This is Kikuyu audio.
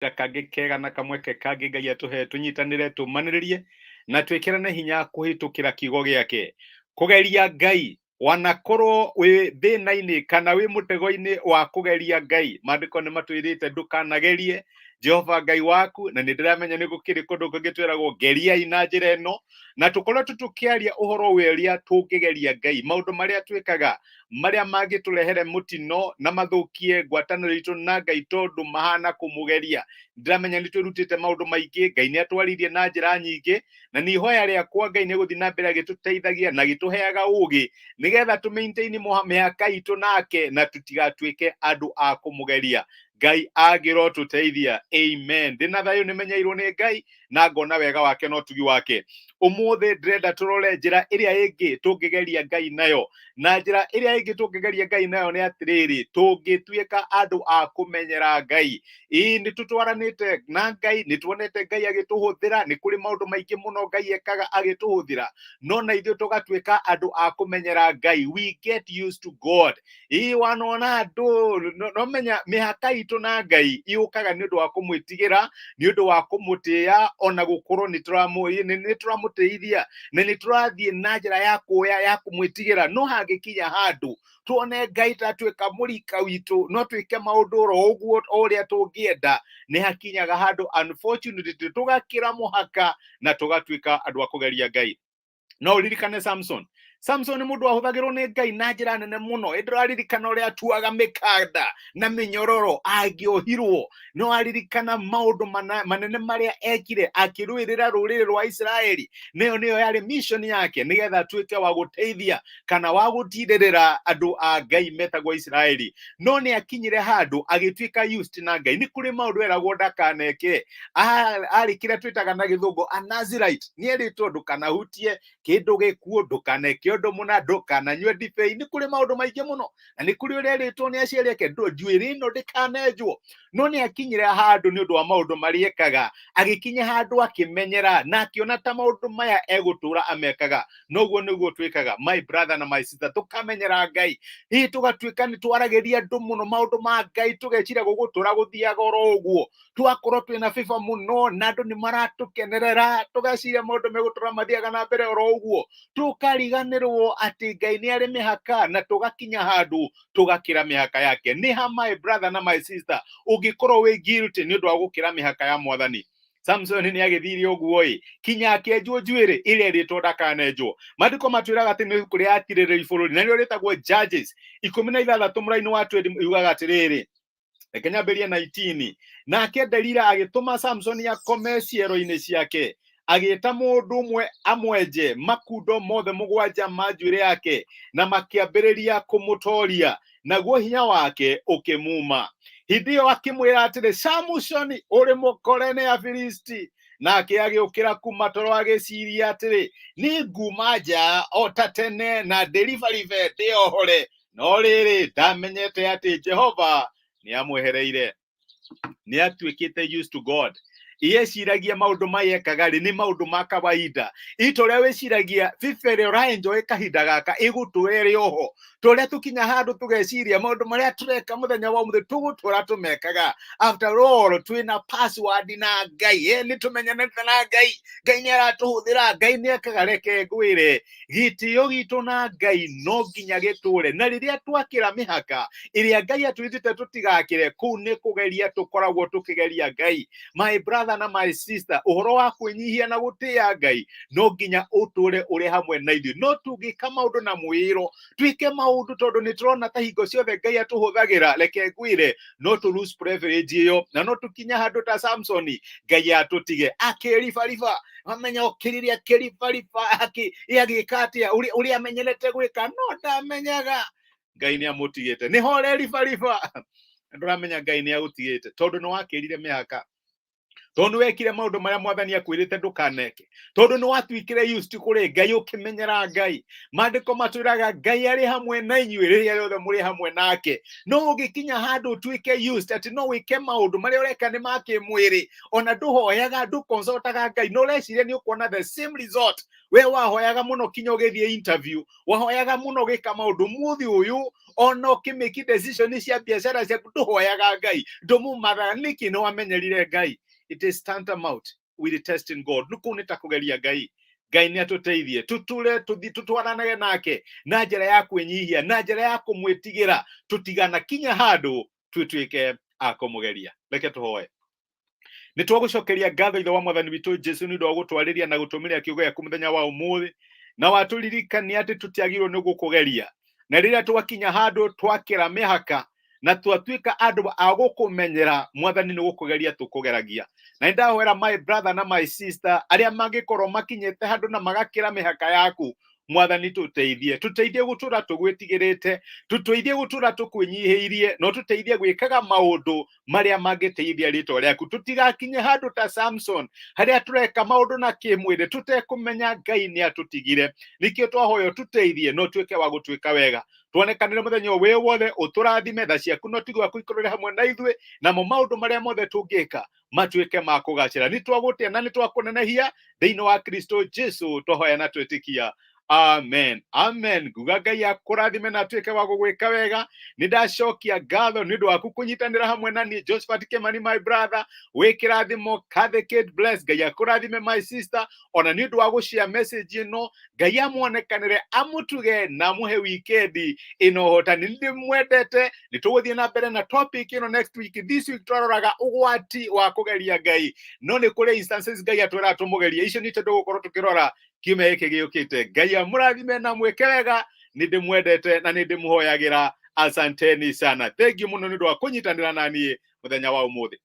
Kangĩ kega na kamweke kangĩ Ngai atũhe tũnyitanĩre, tũmanĩrĩrie na twĩkĩrane hinya kũhĩtũkĩra kiugo gĩake. Kũgeria Ngai, wanakorwo wĩ thĩna-inĩ kana wĩ mũtego-inĩ wa kũgeria Ngai, maandĩko nĩ matwĩrĩte ndũkanagerie Jehova Ngai waku, na nĩ ndĩramenya nĩ gũkĩrĩ kũndũ kũngĩ twĩragwo geriai na njĩra ĩno, na tũkoretwo tũkĩaria ũhoro wa ũrĩa tũngĩgeria Ngai, maũndũ marĩa twĩkaga marĩa mangĩtũrehere mũtino na mathũkie ngwatanĩro itũ na Ngai tondũ mahana kũmũgeria. Ndĩramenya nĩ twĩrutĩte maũndũ maingĩ, Ngai nĩ atwaririe na njĩra nyingĩ, na nĩ ihoya rĩakwa Ngai nĩ gũthiĩ na mbere agĩtũteithagia na agĩtũheaga ũgĩ nĩgetha tũ maintain mĩhaka itũ nake na tũtigatuĩke andũ a kũmũgeria. Ngai angĩrotũteithia, amen. Ndĩna thayũ, nĩmenyeirwo nĩ Ngai na ngona wega wake na ũtugi wake. Ũmũthĩ ndĩrenda tũrore njĩra ĩrĩa ĩngĩ tũngĩgeria Ngai nayo, na njĩra ĩrĩa ĩngĩ tũngĩgeria Ngai nayo nĩ atĩrĩrĩ, tũngĩtuĩka andũ a kũmenyera Ngai. Ĩĩ, nĩ tũtwaranĩte na Ngai, nĩ tuonete Ngai agĩtũhũthĩra, nĩ kũrĩ maũndũ maingĩ mũno Ngai ekaga agĩtũhũthĩra, no na ithuĩ tũgatuĩka andũ a kũmenyera Ngai. We get used to God. Ĩĩ, wanona andũ no menya mĩhaka itũ na Ngai yũkaga nĩ ũndũ wa kũmwĩtigĩra, nĩ ũndũ wa kũmũtĩĩa, ona gũkorwo nĩ tũramũtĩithia na nĩ tũrathiĩ na njĩra ya kuoya ya kũmwĩtigĩra. No hangĩkinya handũ tuone Ngai tatuĩka mũrika witũ, no twĩke maũndũ oro ũguo o ũrĩa tũngĩenda, nĩ hakinyaga handũ unfortunately tũgakĩra mũhaka na tũgatuĩka andũ a kũgeria Ngai. No ũririkane Samson. Samson nĩ mũndũ wahũthagĩrwo nĩ Ngai na njĩra nene mũno. Ĩ ndũraririkana ũrĩa atuaga mĩkanda na mĩnyororo angĩohirwo? No aririkana maũndũ manene marĩa ekire akĩrũĩrĩra rũrĩrĩ rwa Isiraeli? Nĩyo nĩyo yarĩ mission yake, nĩgetha atuĩke wa gũteithia kana wa gũtirĩrĩra andũ a Ngai metagwo Isiraeli. No nĩ akinyire handũ agĩtuĩka used na Ngai. Nĩ kũrĩ maũndũ eragwo ndakaneke. Arĩ kĩrĩa twĩtaga na gĩthũngũ a Nazirite. Nĩ erĩtwo ndũkanahutie kĩndũ gĩkuũ, ndũkaneke ũndũ mũna, ndũkananyue ndibei. Nĩ kũrĩ maũndũ maingĩ mũno, na nĩ kũrĩ ũrĩa erĩtwo nĩ aciari ake, njuĩrĩ ĩno ndĩkanenjwo. No nĩ akinyire handũ nĩ ũndũ wa maũndũ marĩa ekaga, agĩkinya handũ akĩmenyera na akĩona ta maũndũ maya egũtũra amekaga. Noguo nĩguo twĩkaga, my brother na my sister, tũkamenyera Ngai. Hihi tũgatuĩka nĩ twaragĩria andũ mũno maũndũ ma Ngai, tũgeciria gũgũtũra gũthiaga oro ũguo. Twakorwo twĩna favor mũno na andũ nĩ maratũkenerera, tũgeciria maũndũ megũtũra mathiaga na mbere oro ũguo, tũkariganĩrwo atĩ Ngai nĩ arĩ mĩhaka, na tũgakinya handũ tũgakĩra mĩhaka yake. Nĩ ha, my brother na my sister, ũngĩkorwo wĩ guilty nĩ ũndũ wa gũkĩra mĩhaka ya Mwathani? Samson nĩ agĩthire ũguo ĩ, kinya akĩenjwo njuĩrĩ ĩrĩa ĩrĩtwo ndakanenjwo. Maandĩko matwĩraga atĩ nĩ ibuku rĩa atirĩrĩri bũrũri, na nĩrĩo rĩtagwo Judges 16 mũraini wa 20, yugaga atĩrĩrĩ, reke nyambĩrie 19: nake Delila agĩtũma Samsoni akome ciero-inĩ ciake, agĩta mũndũ ũmwe amwenje makundo mothe 7 ma njuĩrĩ yake, na makĩambĩrĩria kũmũtoria, naguo hinya wake ũkĩmuma. Hĩndĩ ĩyo akĩmwĩra atĩrĩ, "Samusoni, ũrĩ mũkore nĩ Afilisti." Nake agĩũkĩra kuma toro agĩciria atĩrĩ, "Nĩ nguma nja o ta tene na ndĩribaribe ndĩohore." No rĩrĩ, ndamenyete atĩ Jehova nĩ amwehereire. Nĩ atuĩkĩte used to God. Yeciragia maũndũ maya ekaga rĩ nĩ maũndũ ma kawaida. Ita ũrĩa wĩciragia fifa ĩrĩa ũraenjoy kahinda gaka ĩgũtũra ĩrĩ oho. Tũrĩa tũkinya handũ tũgeciria maũndũ marĩa tũreka mũthenya wa ũmũthĩ tũgũtũra tũmekaga. After all, twĩna password na Ngai, nĩ tũmenyanĩte na Ngai, Ngai nĩ aratũhũthĩra, Ngai nĩ ekaga. Reke ngwĩre, gĩtĩo gitũ na Ngai no nginya gĩtũre, na rĩrĩa twakĩra mĩhaka ĩrĩa Ngai atwĩtĩte tũtigakĩre, kũu nĩ kũgeria tũkoragwo tũkĩgeria Ngai. My brother na my sister, ũhoro wa kwĩnyihia na gũtĩĩa Ngai no nginya ũtũre ũrĩ hamwe na ithuĩ. No tũngĩka maũndũ na mwĩĩro, twĩke maũndũ tondũ nĩ tũrona ta hingo ciothe Ngai atũhũthagĩra, reke ngwĩre, no tũ lose privilege ĩyo, na no tũkinye handũ ta Samsoni, Ngai atũtige akĩribariba. Amenya okĩrire akĩribariba, agĩka atĩa ũrĩa amenyerete gwĩka, no ndamenyaga Ngai nĩ amũtigĩte. Nĩ horeribariba, ndũramenya Ngai nĩ agũtigĩte tondũ nĩ wakĩrire mĩhaka. Tondũ nĩ wekire maũndũ marĩa Mwathani akwĩrĩte ndũkaneke, tondũ nĩ watuĩkire used kũrĩ Ngai, ũkĩmenyera Ngai. Maandĩko matwĩraga Ngai arĩ hamwe na inyuĩ rĩrĩa rĩothe mũrĩ hamwe nake. No ũngĩkinya handũ ũtuĩke used atĩ no wĩke maũndũ marĩa ũreka nĩ ma kĩmwĩrĩ, ona ndũhoyaga, ndũkonsultaga Ngai, no ũreciria nĩ ũkuona the same result. We wahoyaga mũno kinya ũgĩthiĩ interview, wahoyaga mũno ũgĩka maũndũ mũthĩ ũyũ, ona ũkĩmĩki decision cia biacara ciaku ndũhoyaga Ngai, ndũmũmathaga. Nĩkĩ? Nĩ wamenyerire Ngai. It is tantamount with testing God. Nĩ kũu nĩ ta kũgeria Ngai. Ngai nĩ atũteithie tũtũre tũthi tũtwaranage nake na njĩra ya kwĩnyihia, na njĩra ya kũmwĩtigĩra, tũtiganakinya handũ twĩtuĩke a kũmũgeria. Reke tũhoe. Nĩ twagũcokeria ngatho, Ithe wa Mwathani witũ Jesu, nĩ ũndũ wa gũtwarĩria na gũtũmĩria kiugo gĩaku mũthenya wa ũmũthĩ, na watũririkania atĩ tũtiagĩrĩirwo nĩ gũkũgeria, na rĩrĩa twakinya handũ twakĩra mĩhaka na twatuĩka andũ a gũkũmenyera, Mwathani, nĩ gũkũgeria tũkũgeragia. Na nĩ ndahoera my brother na my sister arĩa mangĩkorwo makinyĩte handũ na magakĩra mĩhaka yaku, Mwathani, tũteithie, tũteithie gũtũra tũgwĩtigĩrĩte, tũteithie gũtũra tũkwĩnyihĩirie, no tũteithie gwĩkaga maũndũ marĩa mangĩteithia rĩtwa rĩaku. Tũtigakinye handũ ta Samson harĩa tũreka maũndũ na kĩmwĩrĩ tũtekũmenya Ngai nĩ atũtigire. Nĩkĩo twahoya tũteithie no tuĩke wa gũtuĩka wega, tuonekanĩre mũthenya ũyũ wĩ wothe, ũtũrathime, tha ciaku no tigo waku ikorore hamwe na ithuĩ, namo maũndũ marĩa mothe tũngĩka matuĩke ma kũgacĩra. Nĩ twagũtĩa na nĩ twakũnenehia thĩinĩ wa Kristo Jesu twahoya na twĩtĩkia, amen, amen. Nguga Ngai akũrathime na atuĩke wa gũgwĩka wega. Nĩ ndacokia ngatho nĩ ũndũ waku kũnyitanĩra hamwe na niĩ. Josephat Kimani, my brother, wĩ kĩrathimo. Kathy Kate Bless, Ngai akũrathime, my sister, ona nĩ ũndũ wa gũshare message ĩno. Ngai amuonekanĩre, amũtuge na amũhe wikendi ĩno ũhotani. Nĩ ndĩmwendete. Nĩ tũgũthiĩ na mbere na topic ĩno next week. This week twaroraga ũgwati wa kũgeria Ngai, no nĩ kũrĩ instances Ngai atwĩraga tũmũgerie. Icio nĩcio tũgũkorwo tũkĩrora kiumia gĩkĩ gĩũkĩte. Ngai amũrathime na mwĩke wega. Nĩ ndĩmwendete na nĩ ndĩmũhoyagĩra. Asanteni sana, thank you mũno nĩ ũndũ wa kũnyitanĩra na niĩ mũthenya wa ũmũthĩ.